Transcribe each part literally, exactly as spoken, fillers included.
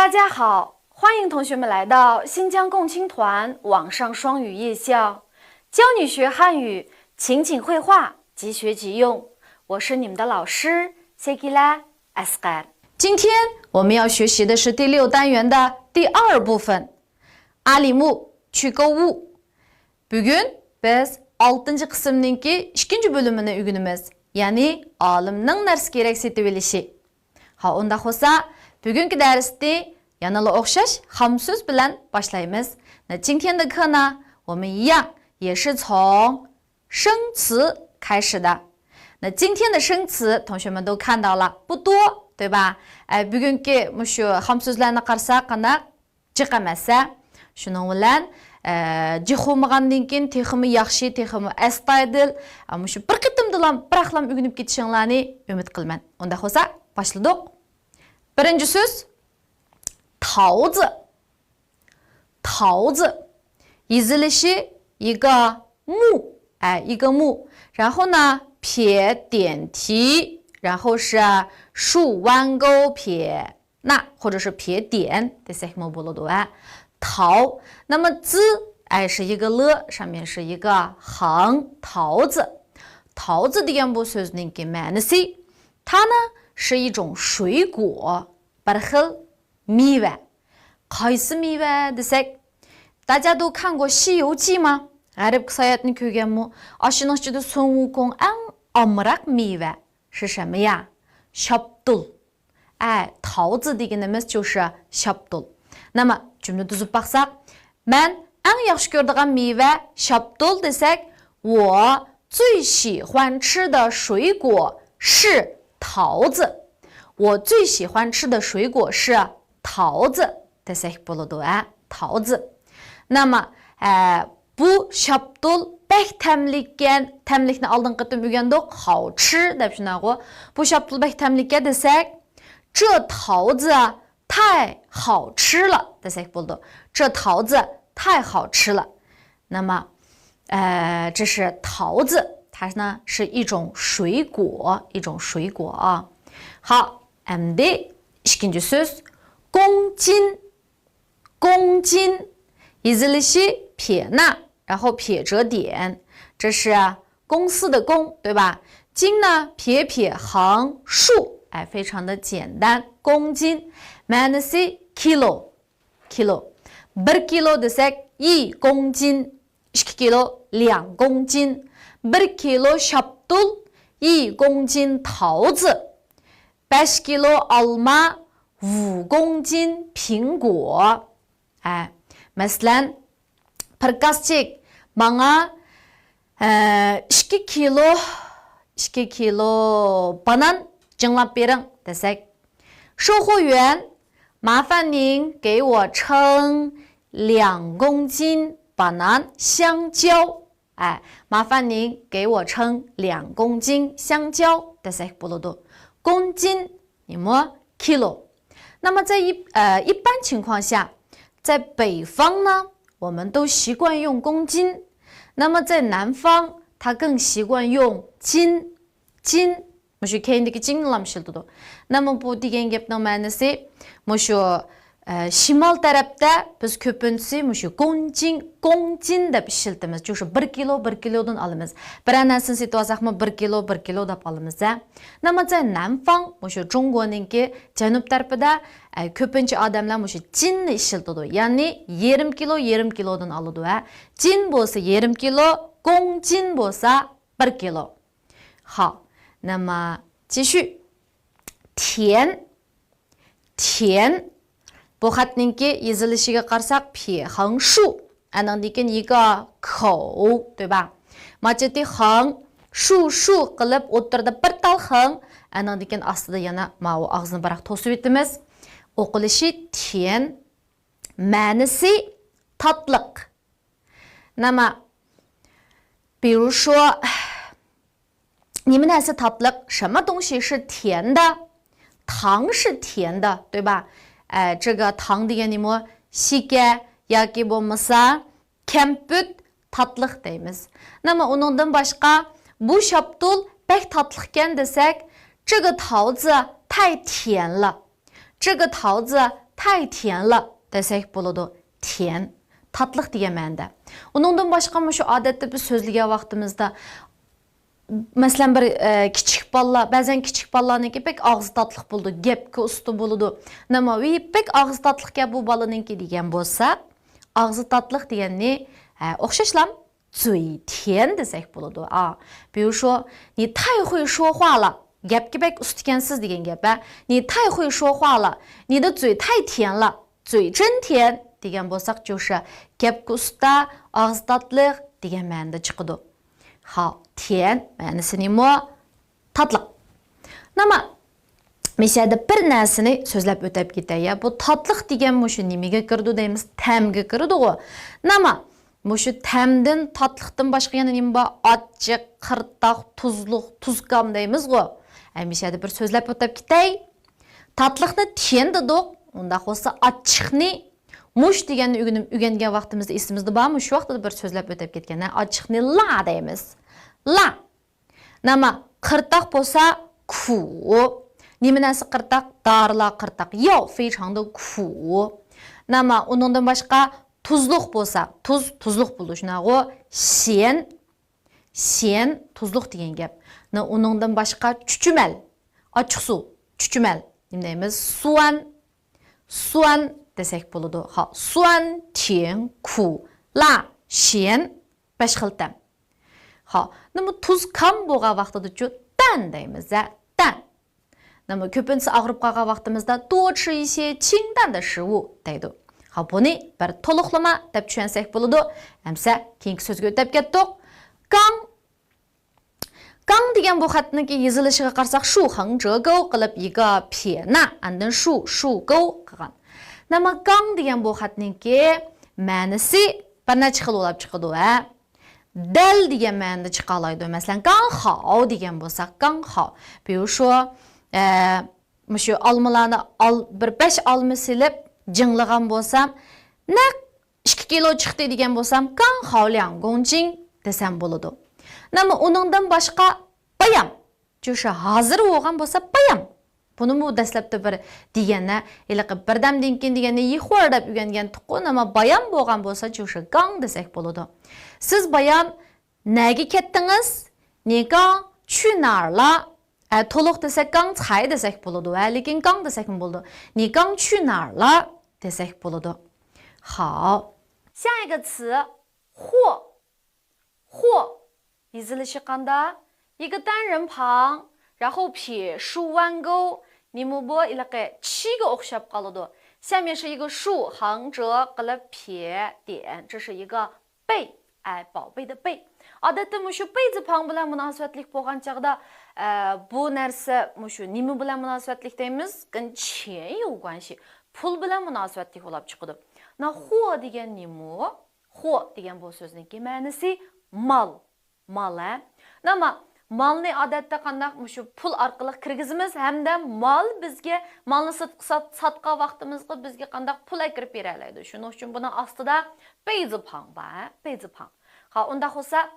大家好，欢迎同学们来到新疆共青团网上双语夜校，教你学汉语，情景会话，即学即用。我是你们的老师谢吉拉·阿斯盖。今天我们要学习的是第六单元的第二部分，阿里木去购物。بۈگۈن بىز ئالتىنچى قىسىمنىڭكى ئىككىنچى بۆلۈمىنى ئۆگىنىمىز، يەنى ئالىمنىڭ نەرسە-كېرەك سېتىۋېلىشى. ھا، ئۇنداق بولسا، بۈگۈنكى دەرسنى يەنىلا ئوخشاش خام سۆز بىلەن باشلايمىز. 那今天的课呢，我们一样也是从生词开始的。那今天的生词同学们都看到了，不多，对吧？ئە، بۈگۈنكى مۇشۇ خام سۆزلەرنى قارىساق قانداق؟ جىق ئەمەس-ھە. شۇنىڭ بىلەن، ئە، جىق بولمىغاندىن كېيىن تېخىمۇ ياخشى، تېخىمۇ ئەستايىدىل، ئە، مۇشۇ بىر قېتىمدىلا بىراقلام ئۆگىنىپ كېتىشىڭلارنى ئۈمىد قىلىمەن. ئۇنداق بولسا، باشلىدۇق. بىرىنچى سۆز، تاۋزى. تاۋزى. يېزىلىشى 一个木، ئە، 一个木. 然后呢，撇点提，然后是竖弯钩撇捺，或者是撇点 دېسەكمۇ بولىدۇ، ھە. تاۋ. 那么 زى، ئە، 是一个了，上面是一个横، تاۋزى. تاۋزى دېگەن بۇ سۆزنىڭكى مەنىسى، 它呢是一种水果، بىر خىل مېۋە. قايسى مېۋە دېسەك، 大家都看过《西游记》吗؟ غەربكە ساياھەتنى كۆرگەنمۇ؟ ئاشۇنىڭ ئىچىدە سۇن ۋۇكوڭ ئەڭ ئامراق مېۋە. 是什么呀؟ شاپتۇل. ئە، تاۋزى دېگىنىمىز چۇشى شاپتۇل. 那么 جۈملە تۈزۈپ باقساق، مەن ئەڭ ياخشى كۆرىدىغان مېۋە شاپتۇل دېسەك، 我最喜欢吃的水果是桃子。我最喜欢吃的水果是桃子 دېسەك بولىدۇ، ھە، تاۋزى. 那么، ئە، بۇ شاپتۇل بەك تەملىككەن، تەملىكنى ئالدىنقى قېتىم ئۆگەندۇق، 好吃 دەپ شۇنداقغۇ. بۇ شاپتۇل بەك تەملىككەن دېسەك، 这桃子太好吃了 دېسەك بولىدۇ. 这桃子太好吃了. 那么，呃，这是桃子，它呢是一种水果，一种水果啊。好，ئەمدى ئىككىنچى سۆز، 公斤. 公斤. يېزىلىشى 撇捺，然后撇折点，这是公司的公，对吧？斤呢，撇撇横竖，哎，非常的简单。公斤. مەنىسى كىلو. كىلو. بىر كىلو دېسەك، 一公斤. ئىككى كىلو، 两公斤. بىر كىلو شاپتۇل، 一公斤桃子. بەش كىلو ئالما، 五公斤苹果. ھە، مەسىلەن، پىركازچىك، ماڭا، ئە، ئىككى كىلو، ئىككى كىلو بانان جىڭلاپ بېرىڭ دېسەك، 售货员，麻烦您给我称两公斤 بانان، 香蕉. ئە، 麻烦您给我称两公斤香蕉 دېسەك بولىدۇ. 公斤 نېمە؟ كىلو. 那么在一، 呃，一般情况下，在北方呢，我们都习惯用公斤。那么在南方，他更习惯用斤。斤. مۇشۇ كەينىدىكى جىڭنىلا ئىشلىتىدۇ. نېمە بۇ دېگەن گەپنىڭ مەنىسى؟ مۇشۇ، ئە، شىمال تەرەپتە بىز كۆپىنچىسى مۇشۇ 公斤، 公斤 دەپ ئىشلىتىمىز. چۈنكى بىر كىلو، بىر كىلودىن ئالىمىز. بىرەر نەرسىنى سېتىۋالساقمۇ بىر كىلو، بىر كىلو دەپ ئالىمىز، ھە. نېمە دېسە، نەنفاڭ، مۇشۇ جۇڭگونىڭكى جەنۇب تەرىپىدە، ئە، كۆپىنچە ئادەملەر مۇشۇ جىننى ئىشلىتىدۇ. يەنى يېرىم كىلو، يېرىم كىلودىن ئالىدۇ، ھە. جىن بولسا يېرىم كىلو، 公斤 بولسا بىر كىلو. ھا، نېمە، 继续. 田. 田. بۇ خەتنىڭكى يېزىلىشىگە قارىساق، 撇横竖. ئەنىڭدىن كېيىن 一个口، 对吧؟ ماچېتى 横竖竖 قىلىپ، ئوتتۇرىدا بىر تال 横. ئەنىڭدىن كېيىن ئاستىدا يەنە ماۋۇ ئاغزىنى بىراق توسۇۋېتىمىز. ئوقۇلۇشى 甜. مەنىسى تاتلىق. 那么，比如说，نېمە نەرسە تاتلىق؟ 什么东西是甜的？糖是甜的，对吧？ئە، 这个糖 دېگەن نېمە؟ شېكەر ياكى بولمىسا كەمپۈت تاتلىق دەيمىز. نېمە ئۇنىڭدىن باشقا، بۇ شاپتۇل بەك تاتلىقكەن دېسەك، 这个桃子太甜了. 这个桃子太甜了. تاي تيان لا دېسەك بولىدۇ. تيان، تاتلىق دېگەن مەنىدە. ئۇنىڭدىن باشقا مۇشۇ ئادەتتە بىز سۆزلىگەن ۋاقتىمىزدا، مەسىلەن، بىر، ئە، كىچىك بالىلار، بەزەن كىچىك بالىلارنىڭكى بەك ئاغزى تاتلىق بولىدۇ، گەپكە ئۇستا بولىدۇ. نېمە، ۋىي، بەك ئاغزى تاتلىقكەن بۇ بالىنىڭكى دېگەن بولسا، ئاغزى تاتلىق دېگەننى، ھە، ئوخشاشلا، زۇي تيەن دېسەك بولىدۇ. ئا، بىۋۇشۇ، نى تاي خۇي شۇخۇا لا، گەپكە بەك ئۇستىكەنسىز دېگەن گەپ، ھە. نى تاي خۇي شۇخۇا لا، نى دې زۇي تاي تيەن لا، زۇي چېن تيەن دېگەن بولساق، جۇشا، گەپكە ئۇستا، ئاغزى تاتلىق دېگەن مەنىدە چىقىدۇ. ھا، تيەن مەنىسى نېمە؟ تاتلىق. نېمە؟ مىشەدە بىر نەرسىنى سۆزلەپ ئۆتەپ كېتەي، يا. بۇ تاتلىق دېگەن مۇشۇ نېمىگە كىرىدۇ دەيمىز؟ تەمگە كىرىدىغۇ. نېمە؟ مۇشۇ تەمدىن، تاتلىقتىن باشقا يەنە نېمە بار؟ ئاچچىق، قىرتاق، تۇزلۇق، تۇزكام دەيمىزغۇ. ئەي، مىشەدە بىر سۆزلەپ ئۆتەپ كېتەي. تاتلىقنى تيەن دېدۇق. ئۇنداق بولسا ئاچچىقنى، مۇش دېگەننى ئۆگىنىپ، ئۆگەنگەن ۋاقتىمىزدا ئېسىمىزدە بارمۇ؟ شۇ ۋاقتىدا بىر سۆزلەپ ئۆتەپ كەتكەن. ھە، ئاچچىقنى لا دەيمىز. لا. نېمە، قىرتاق بولسا، كۇ. نېمە نەرسە قىرتاق؟ دارىلار قىرتاق. ياۋ فېيچاڭدا كۇ. نېمە، ئۇنىڭدىن باشقا تۇزلۇق بولسا، تۇز، تۇزلۇق بولىدۇ، شۇنداقغۇ؟ شيەن، شيەن، تۇزلۇق دېگەن گەپ. نە، ئۇنىڭدىن باشقا چۈچۈمەل، ئاچچىقسۇ، چۈچۈمەل. نېمە دەيمىز؟ سۇۋەن، سۇۋەن دېسەك بولىدۇ. ھا، سۇۋەن، تيەن، كۇ، لا، شيەن، بەش خىل تەم. ھا، نېمە، تۇزكام بولغان ۋاقتىدىچۇ تەن دەيمىز، ھە، تەن. نېمە، كۆپىنچىسى ئاغرىپ قالغان ۋاقتىمىزدا، 多吃一些清淡的食物 دەيدۇ. ھا، بۇنى بىر تولۇقلىما دەپ چۈشەنسەك بولىدۇ. ئەمسە كېيىنكى سۆزگە ئۆتۈپ كەتتۇق. گاڭ. گاڭ دېگەن بۇ خەتنىڭكى يېزىلىشىغا قارىساق، شۇ خېڭ جې گوۋ قىلىپ يىگا پيې نا، ئاندىن شۇ، شۇ گوۋ قىلغان. نېمە، گاڭ دېگەن بۇ خەتنىڭكى مەنىسى بىر نەچچە خىل بولاپ چىقىدۇ، ھە. دەل دېگەن مەنىدە چىقالايدۇ. مەسىلەن، گاڭ خاۋ دېگەن بولساق، گاڭ خاۋ. بىۋۇشۇ، ئە، مۇشۇ ئالمىلارنى ئال-، بىر بەش ئالما سېلىپ جىڭلىغان بولسام، نەق ئىككى كىلو چىقتى دېگەن بولسام، گاڭ خاۋ لياڭ گوڭ جىڭ دېسەم بولىدۇ. نېمە، ئۇنىڭدىن باشقا بايام. جۇشا ھازىر بولغان بولسا بايام. بۇنىمۇ دەسلەپتە بىر دېگەن، ھە، ھېلىقى بىردەمدىن كېيىن دېگەننى يىخۇر دەپ ئۆگەنگەنتۇققۇ، نېمە، بايام بولغان بولسا جۇشا گاڭ دېسەك بولىدۇ. سىز بايام نەگە كەتتىڭىز؟ نى گاڭ چۈ نار لا؟ ئە، تولۇق دېسەك گاڭ چاي دېسەك بولىدۇ، ھە، لېكىن گاڭ دېسەكمۇ بولىدۇ. نى گاڭ چۈ نار لا دېسەك بولىدۇ. خاۋ. 下一个词، 货. 货 يېزىلىشى قانداق؟ 一个单人旁، 然后撇 شۇ ۋەن گوۋ، نېمە بۇ؟ ھېلىقى چىگە ئوخشاپ قالىدۇ. 下面是一个竖، خېڭ جې قىلىپ پيې ديەن، 这是一个贝، ئە، 宝贝的贝. ئادەتتە مۇشۇ 贝字旁 بىلەن مۇناسىۋەتلىك بولغان چاغدا، ئە، بۇ نەرسە مۇشۇ نېمە بىلەن مۇناسىۋەتلىك دەيمىز؟ 跟钱有关系، پۇل بىلەن مۇناسىۋەتلىك بولاپ چىقىدۇ. 那货 دېگەن نېمە؟ 货 دېگەن بۇ سۆزنىڭكى مەنىسى مال. مال، ھە؟ نېمە، مالنى ئادەتتە قانداق مۇشۇ پۇل ئارقىلىق كىرگۈزىمىز ھەمدە مال بىزگە، مالنى سىرتقا سات-، ساتقان ۋاقتىمىزغا بىزگە قانداق پۇل ئەكىرىپ بېرەلەيدۇ. شۇنىڭ ئۈچۈن بۇنىڭ ئاستىدا 贝字旁 بار، ھە؟ 贝字旁. ھا، ئۇنداق بولسا،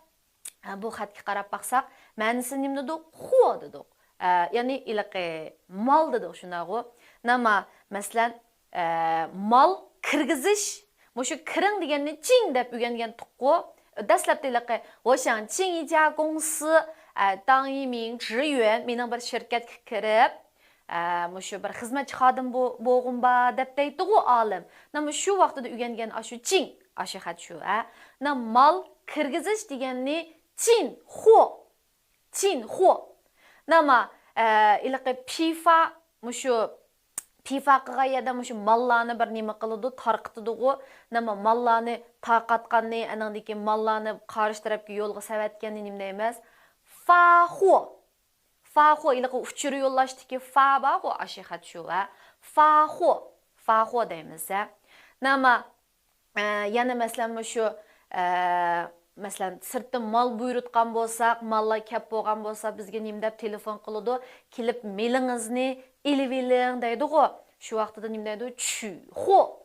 ھە، بۇ خەتكە قاراپ باقساق، مەنىسى نېمە دېدۇق؟ 货 دېدۇق. ئە، يەنى ھېلىقى مال دېدۇق، شۇنداقغۇ؟ نېمە، مەسىلەن، ئە، مال كىرگۈزۈش، مۇشۇ كىرىڭ دېگەننى جىڭ دەپ ئۆگەنگەنتۇققۇ. دەسلەپتە ھېلىقى 我想进一家公司، ئە، 当一名职员، مېنىڭ بىر شىركەتكە كىرىپ، ئە، مۇشۇ بىر خىزمەتچى خادىم بو-، بولغۇم بار دەپ دەيتتىغۇ ئالىم. نېمە، شۇ ۋاقتىدا ئۆگەنگەن ئاشۇ جىڭ، ئاشۇ خەت شۇ، ھە؟ نېمە، مال كىرگۈزۈش دېگەننى 进货. 进货. نېمە، ئە، ھېلىقى پىفا، مۇشۇ پىفا قىلغان يەردە مۇشۇ ماللارنى بىر نېمە قىلىدۇ، تارقىتىدىغۇ. نېمە، ماللارنى تارقاتقاننى، ئەنىڭدىن كېيىن ماللارنى قارشى تەرەپكە يولغا سەۋەتكەننى نېمە دەيمىز؟ 发货. 发货، ھېلىقى ئۇچۇر يوللاشتىكى فا بارغۇ، ئاشۇ خەت شۇ، ھە؟ 发货. 发货 دەيمىز، ھە؟ نېمە، ئە، يەنە مەسىلەن، مۇشۇ، ئە، مەسىلەن، سىرتتىن مال بۇيرۇتقان بولساق، ماللار كەپ بولغان بولسا، بىزگە نېمە دەپ تېلېفون قىلىدۇ؟ كېلىپ مېلىڭىزنى ئېلىۋېلىڭ دەيدىغۇ. شۇ ۋاقتىدا نېمە دەيدۇ؟ 取货.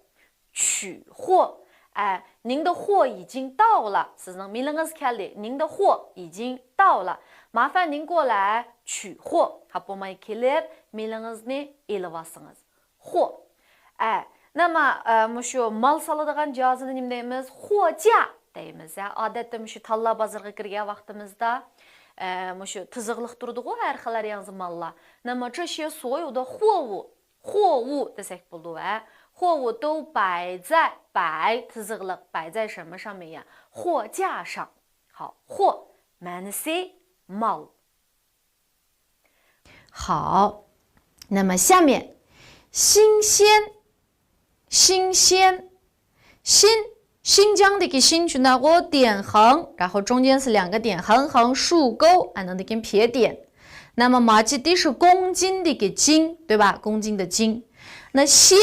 取货. ئە، 您的货已经到了. سىزنىڭ مېلىڭىز كەلدى. 您的货已经到了. 麻烦您过来取货. خاپا بولماي كېلىپ، مېلىڭىزنى ئېلىۋالسىڭىز. 货. ئە، نېمە، ئە، مۇشۇ مال سالىدىغان جاھازىنى نېمە دەيمىز؟ خۇجيا دەيمىز، ھە. ئادەتتە مۇشۇ تاللا بازىرىغا كىرگەن ۋاقتىمىزدا، ئە، مۇشۇ تىزىقلىق تۇرىدىغۇ، ھەر خىل ھەر ياڭزا ماللار. 那么这些所有的货物، 货物 دېسەك بولىدۇ، ھە. 货物都摆在، 摆 تىزىقلىق، 摆在什么上面呀؟ 货架上. 好，货 مەنىسى مال. 好，那么下面，新鲜，新鲜，新，新疆的一个新 شۇنداقغۇ 点横，然后中间是两个点，横横竖钩， ئاندىن كېيىن 撇点。那么 ماچىتى 是公斤的一个斤，对吧？公斤的斤。那鲜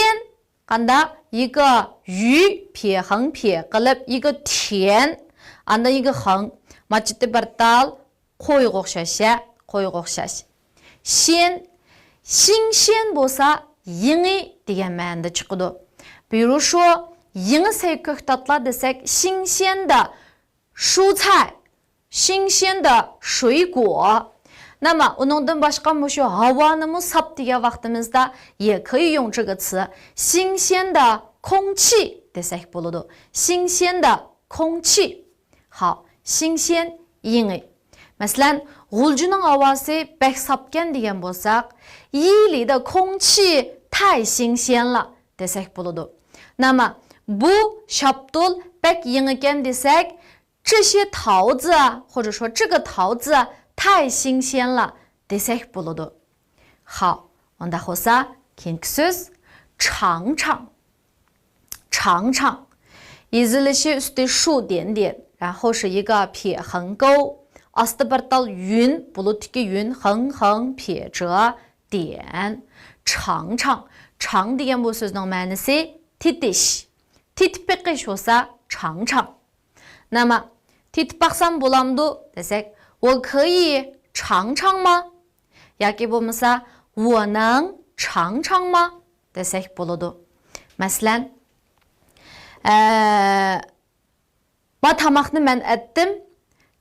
قانداق؟ 一个于 撇横撇 قىلىپ، 一个田 ئاندىن 一个横. ماچىتى بىر تال قويغا ئوخشاش، قويغا ئوخشاش. 鲜، 新鲜 بولسا يېڭى دېگەن مەنىدە چىقىدۇ. 比如说، يېڭى سەي كۆكتاتلار دېسەك، 新鲜的 蔬菜، 新鲜的水果. 那么 ئۇنىڭدىن باشقا مۇشۇ ھاۋانىمۇ ساپ دېگەن ۋاقتىمىزدا 也可以用这个词، 新鲜的空气 دېسەك بولىدۇ. 新鲜的空气. 好，新鲜 يېڭى. مەسىلەن، غۇلجىنىڭ ھاۋاسى بەك ساپكەن دېگەن بولساق، 伊犁的空气太新鲜了 دېسەك بولىدۇ. 那么 بۇ شاپتۇل بەك يېڭىكەن دېسەك، 这些桃子啊，或者说这个桃子啊，太新鲜了 دېسەك بولىدۇ. 好، ئۇنداق بولسا، كېيىنكى سۆز، 尝尝. 尝尝. يېزىلىشى ئۈستى 竖点点، 然后是一个撇横钩، ئاستى بىر تال يۈن، بۇلۇتتىكى يۈن، 横横撇折点. 尝尝. 尝 دېگەن بۇ سۆزنىڭ مەنىسى تېتىش. تېتىپ بېقىش بولسا، 尝尝. 那么، تېتىپ باقسام بولامدۇ دېسەك، 我可以尝尝吗؟ ياكى بولمىسا، 我能尝尝吗 دېسەك بولىدۇ. مەسىلەن، ئە، ما تاماقنى مەن ئەتتىم،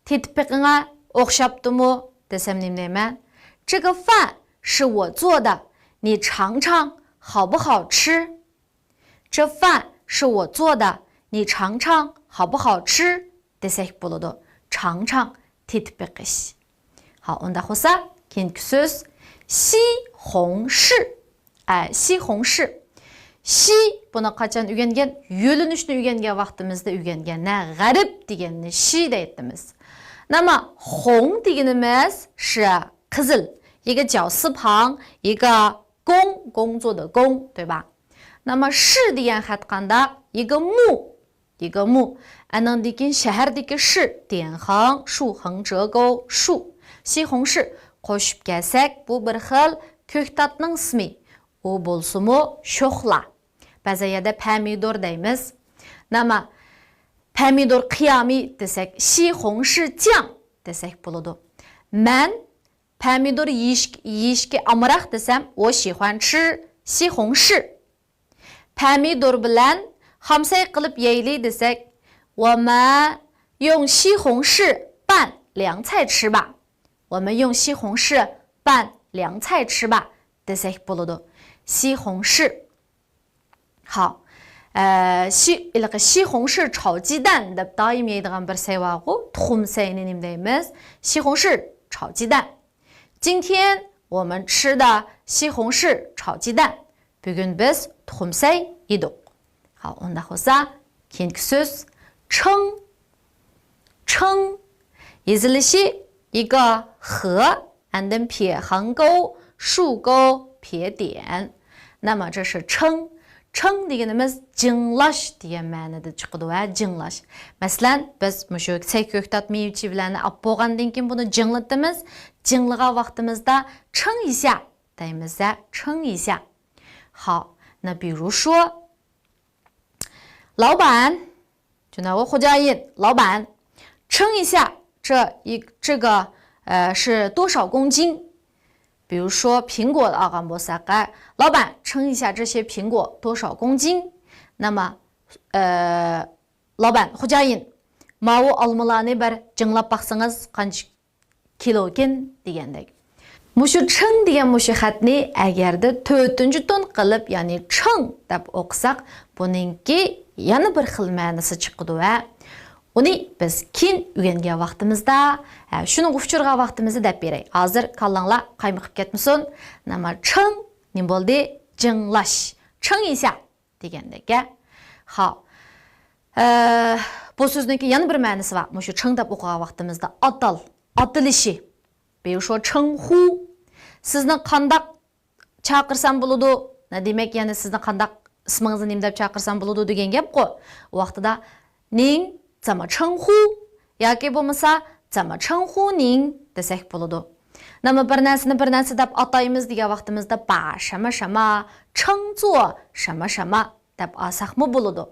تېتىپ بېقىڭا، ئوخشاپتىمۇ دېسەم نېمە دەيمەن؟ 这个饭是我做的，你尝尝好不好吃？ 这饭是我做的，你尝尝好不好吃 دېسەك بولىدۇ. 尝尝، تېتىپ بېقىش. 好، ئۇنداق بولسا، كېيىنكى سۆز، 西红柿. ئە، 西红柿. 西 بۇنى قاچان ئۆگەنگەن؟ يۆنىلىشنى ئۆگەنگەن ۋاقتىمىزدا ئۆگەنگەن. نە، غەرب دېگەننى 西 دەيتتىمىز. 那么红 دېگىنىمىز 是 قىزىل. 一个绞丝旁，一个工，工作的工，对吧？那么柿 دېگەن خەت قانداق؟ 一个木，一个木. ئانىڭدىن كېيىن شەھەردىكى 市، 点横، 竖横折钩، 树. 西红柿 قوشۇپ كەلسەك، بۇ بىر خىل كۆكتاتنىڭ ئىسمى. ئۇ بولسىمۇ شوخلا. بەزى يەردە پەمىدور دەيمىز. 那么، پەمىدور قىيامى دېسەك، 西红柿酱 دېسەك بولىدۇ. مەن پەمىدور يېيىش، يېيىشكە ئامراق دېسەم، 我喜欢吃西红柿. پەمىدور بىلەن خامسەي قىلىپ يەيلى دېسەك، 我们用西红柿拌凉菜吃吧. 我们用西红柿拌凉菜吃吧 دېسەك بولىدۇ. 西红柿. 好. ئە، شى-، ھېلىقى 西红柿炒鸡蛋 دەپ دائىم يەيدىغان بىر سەي بارغۇ، تۇخۇم سەينى نېمە دەيمىز؟ 西红柿炒鸡蛋. 今天我们吃的西红柿炒鸡蛋. بۈگۈن بىز تۇخۇم سەي يېدۇق. 好، ئۇنداق بولسا، كېيىنكى سۆز، 称. 称. يېزىلىشى 一个 خ، ئاندىن 撇横钩، 竖钩، 撇点. 那么这是称. 称 دېگىنىمىز جىڭلاش دېگەن مەنىدە چىقىدۇ ۋە جىڭلاش. مەسىلەن، بىز مۇشۇ سەي كۆكتات مېۋە چىۋىلەرنى ئاپ بولغاندىن كېيىن بۇنى جىڭلىتىمىز. جىڭلىغان ۋاقتىمىزدا 称一下 دەيمىز ۋە 称一下. 好，那比如说， 老板، 就那个 خوجايىن، 老板، 称一下这一，这个，呃，是多少公斤。 比如说苹果 ئالغان بولساق، 老板，称一下这些苹果多少公斤。 那么，呃， 老板، خوجايىن، ماۋۇ ئالمىلارنى بىر جىڭلاپ باقسىڭىز، قانچە كىلوكىن دېگەندەك. مۇشۇ چىڭ دېگەن مۇشۇ خەتنى ئەگەردە تۆتىنچى تون قىلىپ، يەنى چىڭ دەپ ئوقۇساق، بۇنىڭكى يەنە بىر خىل مەنىسى چىقىدۇ ۋە ئۇنى بىز كېيىن ئۆگەنگەن ۋاقتىمىزدا، ھە، شۇنىڭغا ئۇچرىغان ۋاقتىمىزدا دەپ بېرەي. ھازىر كاللاڭلار قايمىقىپ كەتمىسۇن. نېمە چىڭ، نېمە بولدى؟ جىڭلاش. چىڭ يىسە دېگەندەك، ھە؟ خاپ. ئە، بۇ سۆزنىڭكى يەنە بىر مەنىسى بار. مۇشۇ چىڭ دەپ ئوقۇغان ۋاقتىمىزدا ئاتال، ئاتىلىشى. بىيۇشۇ چىڭ خۇ. سىزنى قانداق چاقىرسام بولىدۇ؟ نە دېمەك، يەنى سىزنى قانداق، ئىسمىڭىزنى نېمە دەپ چاقىرسام بولىدۇ دېگەن گەپقۇ. ئۇ ۋاقتىدا نىڭ زېمە چىڭ خۇ ياكى بولمىسا زېمە چىڭ خۇ نىڭ دېسەك بولىدۇ. نېمە بىر نەرسىنى بىر نەرسە دەپ ئاتايمىز دېگەن ۋاقتىمىزدا با شېمە شېمە، چىڭ زۇ شېمە شېمە دەپ ئالساقمۇ بولىدۇ.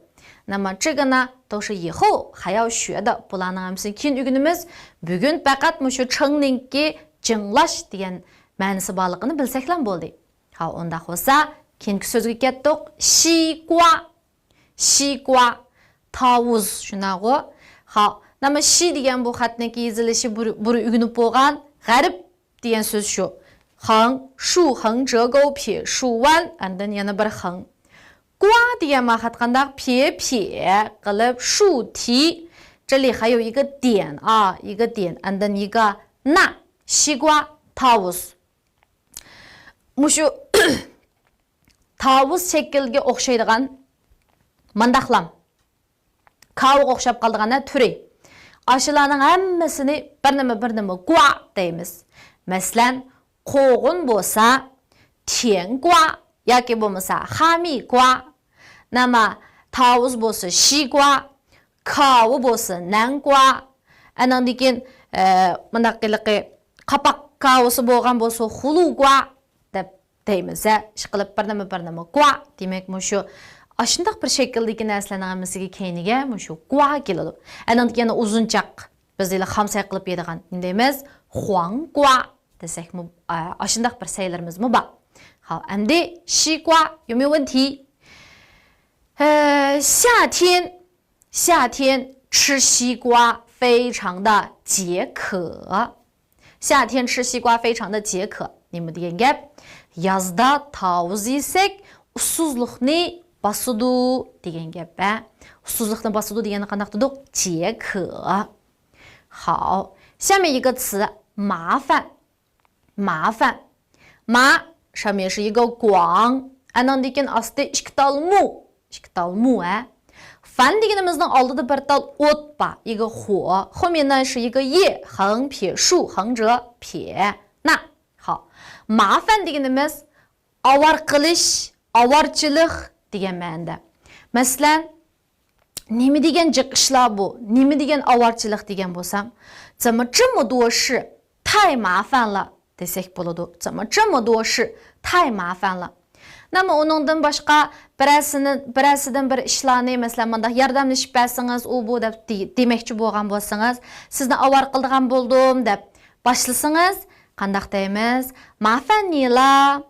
نېمە چىگىنا توشى يىخۇ خاياۋ شۈەدە بۇلارنىڭ ھەممىسىنى كېيىن ئۆگىنىمىز. بۈگۈن پەقەت مۇشۇ چىڭنىڭكى جىڭلاش دېگەن مەنىسى بارلىقىنى بىلسەكلا بولدى. ھا، ئۇنداق بولسا، كېيىنكى سۆزگە كەتتۇق. شىگۇا. شىگۇا. تاۋۇز، شۇنداقغۇ؟ ھا، نېمە شى دېگەن بۇ خەتنىڭكى يېزىلىشى بۇر-، بۇرۇن ئۆگىنىپ بولغان غەرب دېگەن سۆز شۇ. خېڭ، شۇ، خېڭ، جېگوۋ، پې، شۇۋەن، ئاندىن يەنە بىر خېڭ. گۇا دېگەن ما خەت قانداق؟ پې، پې قىلىپ، شۇ، تى. 这里还有一个点啊，一个点，and then 一个那，西瓜，تاۋۇز. مۇشۇ تاۋۇز شەكىلگە ئوخشايدىغان مانداقلام. كاۋىغا ئوخشاپ قالىدىغان تۈرى. ئاشۇلارنىڭ ھەممىسىنى بىر نېمە، بىر نېمە گۇا دەيمىز. مەسىلەن، قوغۇن بولسا تيەنگۇا ياكى بولمىسا خامىگۇا. نېمە، تاۋۇز بولسا شىگۇا، كاۋا بولسا نەنگۇا. ئاناندىن كېيىن، ئە، مۇنداق ھېلىقى قاپاق كاۋىسى بولغان بولسا خۇلۇگۇا دەپ دەيمىز، ھە، ئىشقىلىپ بىر نېمە، بىر نېمە، گۇا. دېمەك، مۇشۇ ئاشۇنداق بىر شەكىلدىكى نەرسىلەرنىڭ ھەممىسىگە كەينىگە مۇشۇ گۇا كېلىدۇ. ئانىڭدىكى يەنە ئۇزۇنچاق، بىز ھېلى خام سەي قىلىپ يەيدىغان نېمە دەيمىز؟ خۇاڭگۇا دېسەكمۇ، ئا، ئاشۇنداق بىر سەيلىرىمىزمۇ بار. خاپ، ئەمدى شىگۇا، يۇمىۋېنتى. ئە، 夏天 夏天吃西瓜非常的解渴。夏天吃西瓜非常的解渴. نېمە دېگەن گەپ؟ يازدا تاۋۇز يېسەك، ئۇسسۇزلۇقنى باسىدۇ دېگەن گەپ، ھە؟ ئۇسسۇزلۇقنى باسىدۇ دېگەننى قانداق دېدۇق؟ 解渴. خاپ. 下面一个词，麻烦。 麻烦. ما، 上面是一个广. ئانىڭدىن كېيىن ئاستى ئىككى تال مۇ. ئىككى تال مۇ، ھە. 烦 دېگىنىمىزنىڭ ئالدىدا بىر تال ئوت بار. 一个火. 后面呢是一个叶. 横撇竖横折撇捺. خاپ. 麻烦 دېگىنىمىز ئاۋارە قىلىش، ئاۋارىچىلىق دېگەن مەنىدە. مەسىلەن، نېمە دېگەن جىق ئىشلار بۇ؟ نېمە دېگەن ئاۋارىچىلىق دېگەن بولسام، 怎么这么多事，太麻烦了 دېسەك بولىدۇ. 怎么这么多事，太麻烦了. نېمە ئۇنىڭدىن باشقا بىرەرسىنى، بىرەرسىدىن بىر ئىشلارنى، مەسىلەن، مۇنداق ياردەملىشىپ بەرسىڭىز، ئۇ بۇ دەپ دې-، دېمەكچى بولغان بولسىڭىز، سىزنى ئاۋارە قىلىدىغان بولدۇم دەپ باشلىسىڭىز، قانداق دەيمىز؟ 麻烦你了.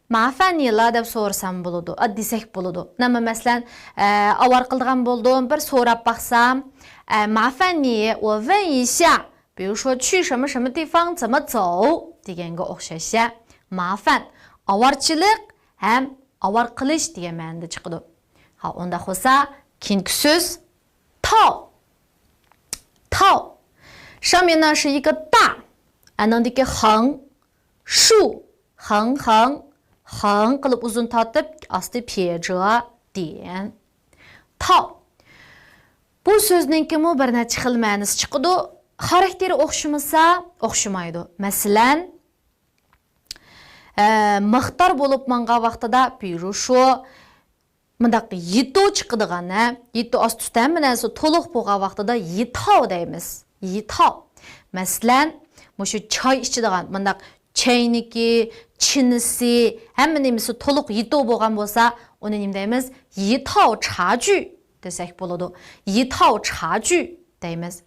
麻烦你了 دەپ سورىسام بولىدۇ، ئا، دېسەك بولىدۇ. نېمە مەسىلەن، ئە، ئاۋارە قىلىدىغان بولدۇم، بىر سوراپ باقسام، ئە، 麻烦你，我问一下，比如说去什么什么地方怎么走 دېگەنگە ئوخشاش. 麻烦 ئاۋارىچىلىق ھەم ئاۋارە قىلىش دېگەن مەنىدە چىقىدۇ. ھا، ئۇنداق بولسا، كېيىنكى سۆز تاۋ. تاۋ. 上面呢是一个大، ئانىڭدىكى خېڭ، شۇ، خېڭ، خېڭ، خېڭ قىلىپ ئۇزۇن تارتىپ، ئاستى پيېجې دېگەن. تاۋ. بۇ سۆزنىڭكىمۇ بىر نەچچە خىل مەنىسى چىقىدۇ. خاراكتېرى ئوخشىمىسا، ئوخشىمايدۇ. مەسىلەن، ئە، مىقدار بولۇپ ماڭغان ۋاقتىدا، بىرۇشۇ، مۇنداق يىتو چىقىدىغان، ھە؟ يىتو ئاستى ئۈستى ھەممە نەرسە تولۇق بولغان ۋاقتىدا يىتاۋ دەيمىز. يىتاۋ. مەسىلەن، مۇشۇ چاي ئىچىدىغان مۇنداق چەينىكى، چىنىسى، ھەممە نېمىسى تولۇق يىتو بولغان بولسا، ئۇنى نېمە دەيمىز؟ يىتاۋ چاجۈ دېسەك بولىدۇ. يىتاۋ چاجۈ دەيمىز.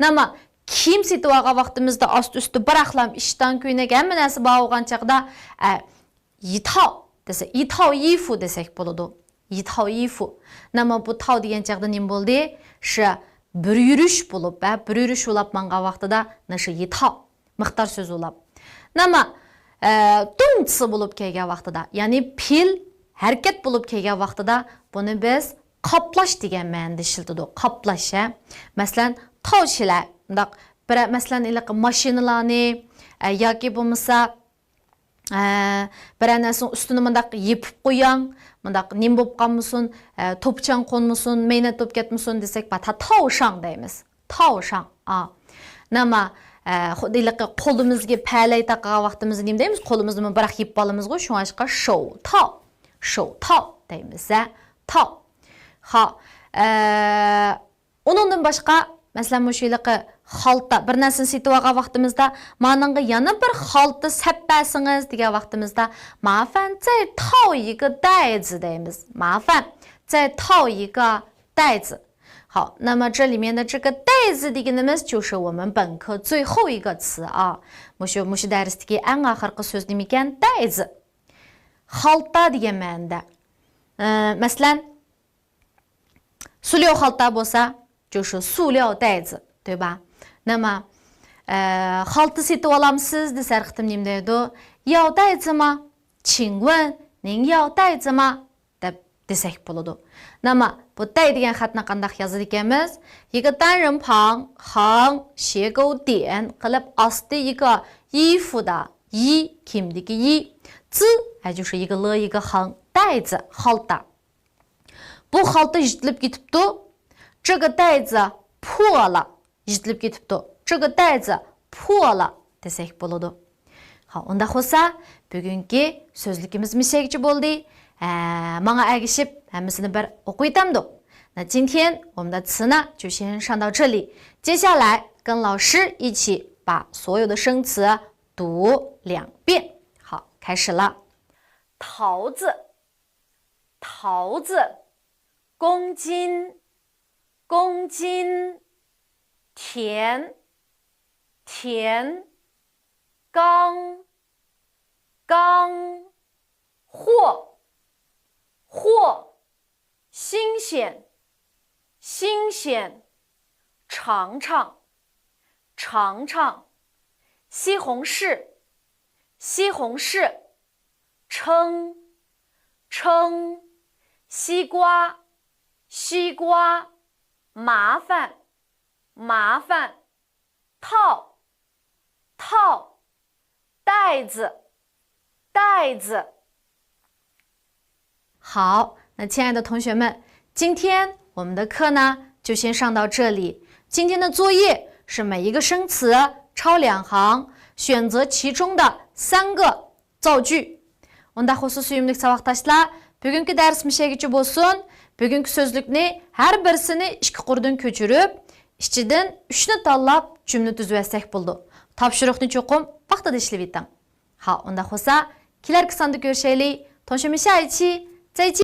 نېمە، كىيىم سېتىۋالغان ۋاقتىمىزدا ئاستى ئۈستى بىراقلام ئىشتان كۆينەك ھەممە نەرسە بار بولغان چاغدا، ئە، يىتاۋ دېسە، يىتاۋ يىفۇ دېسەك بولىدۇ. يىتاۋ يىفۇ. نېمە بۇ تاۋ دېگەن چاغدا نېمە بولدى؟ شۇ بىر يۈرۈش بولۇپ، ھە، بىر يۈرۈش بولاپ ماڭغان ۋاقتىدا نېشۇ يىتاۋ. مىقدار سۆزى بولاپ. نېمە، ئە، دۇڭچى بولۇپ كەلگەن ۋاقتىدا، يەنى پېئىل ھەرىكەت بولۇپ كەلگەن ۋاقتىدا بۇنى بىز قاپلاش دېگەن مەنىدە ئىشلىتىدۇ. قاپلاش، ھە. مەسىلەن، تاۋشىلە، مۇنداق بىرەر، مەسىلەن، ھېلىقى ماشىنىلارنى، ئە، ياكى بولمىسا، ئە، بىرەر نەرسىنىڭ ئۈستىنى مۇنداق يېپىپ قويۇڭ، مۇنداق نېمە بولۇپ قالمىسۇن، ئە، توپا-چاڭ قونمىسۇن، مەينەت بولۇپ كەتمىسۇن دېسەك، بار، تا-، تاۋشاڭ دەيمىز. تاۋشاڭ. ئا. نېمە، ئە، خۇددى ھېلىقى قولىمىزغا پەلەي تاقىغان ۋاقتىمىزدا نېمە دەيمىز؟ قولىمىزنى مۇنداق يېپىپ ئالىمىزغۇ، شۇڭلاشقا شوۋ تاۋ. شوۋ تاۋ دەيمىز، ھە. تاۋ. خا. ئە، ئۇنىڭدىن باشقا، مەسىلەن، مۇشۇ ھېلىقى خالتا، بىر نەرسىنى سېتىۋالغان ۋاقتىمىزدا، مانىڭغا يەنە بىر خالتا سەپ بەرسىڭىز دېگەن ۋاقتىمىزدا، 麻烦再套一个袋子 دەيمىز. 麻烦再套一个袋子. 好，那么这里面的这个袋子 دېگىنىمىز 就是我们本课最后一个词啊. مۇشۇ، مۇشۇ دەرستىكى ئەڭ ئاخىرقى سۆز نېمىكەن؟ 袋子. خالتا دېگەن مەنىدە. ئە، مەسىلەن، 塑料 خالتا بولسا، 就是塑料袋子، 对吧؟ 那么، ئە، خالتا سېتىۋالامسىز دېسە، ھەر قېتىم نېمە دەيدۇ؟ 要袋子吗؟ 请问您要袋子吗؟ دەپ دېسەك بولىدۇ. نېمە، بۇ 袋 دېگەن خەتنى قانداق يازىدىكەنمىز؟ 一个单人旁، 横، 斜勾点 قىلىپ، ئاستى 一个衣服 دا، 衣، كىيىمدىكى 衣، 子، ئە، 就是一个了一个横，袋子، خالتا. بۇ خالتا يىرتىلىپ كېتىپتۇ. 这个袋子破了. يىرتىلىپ كېتىپتۇ. 这个袋子破了 دېسەك بولىدۇ. ھا، ئۇنداق بولسا، بۈگۈنكى سۆزلۈكىمىز مۇشۇ يەرگىچە بولدى. ھە، ماڭا ئەگىشىپ ھەممىسىنى بىر ئوقۇۋېتەمدۇق؟ 那今天我们的词呢，就先上到这里。接下来跟老师一起把所有的生词读两遍。好，开始了。桃子，桃子，公斤，公斤，甜，甜，刚，刚，货，货，新鲜，新鲜，尝尝，尝尝，西红柿，西红柿，称，称，西瓜，西瓜，麻烦，麻烦，套，套，袋子，袋子。好，那亲爱的同学们，今天我们的课呢，就先上到这里。今天的作业是每一个生词抄两行，选择其中的三个造句. ئۇنداق بولسا، سۆيۈملۈك ساۋاقداشلار، بۈگۈنكى دەرس مۇشۇ يەرگىچە بولسۇن. بۈگۈنكى سۆزلۈكنى ھەر بىرسىنى ئىككى قۇردىن كۆچۈرۈپ، ئىچىدىن ئۈچنى تاللاپ جۈملە تۈزۈۋەتسەك بولىدۇ. تاپشۇرۇقنى چوقۇم ۋاقتىدا ئىشلىۋېتىڭ. ھا، ئۇنداق بولسا، كېلەركى ساندا كۆرۈشەيلى. 同学们，下一期再见。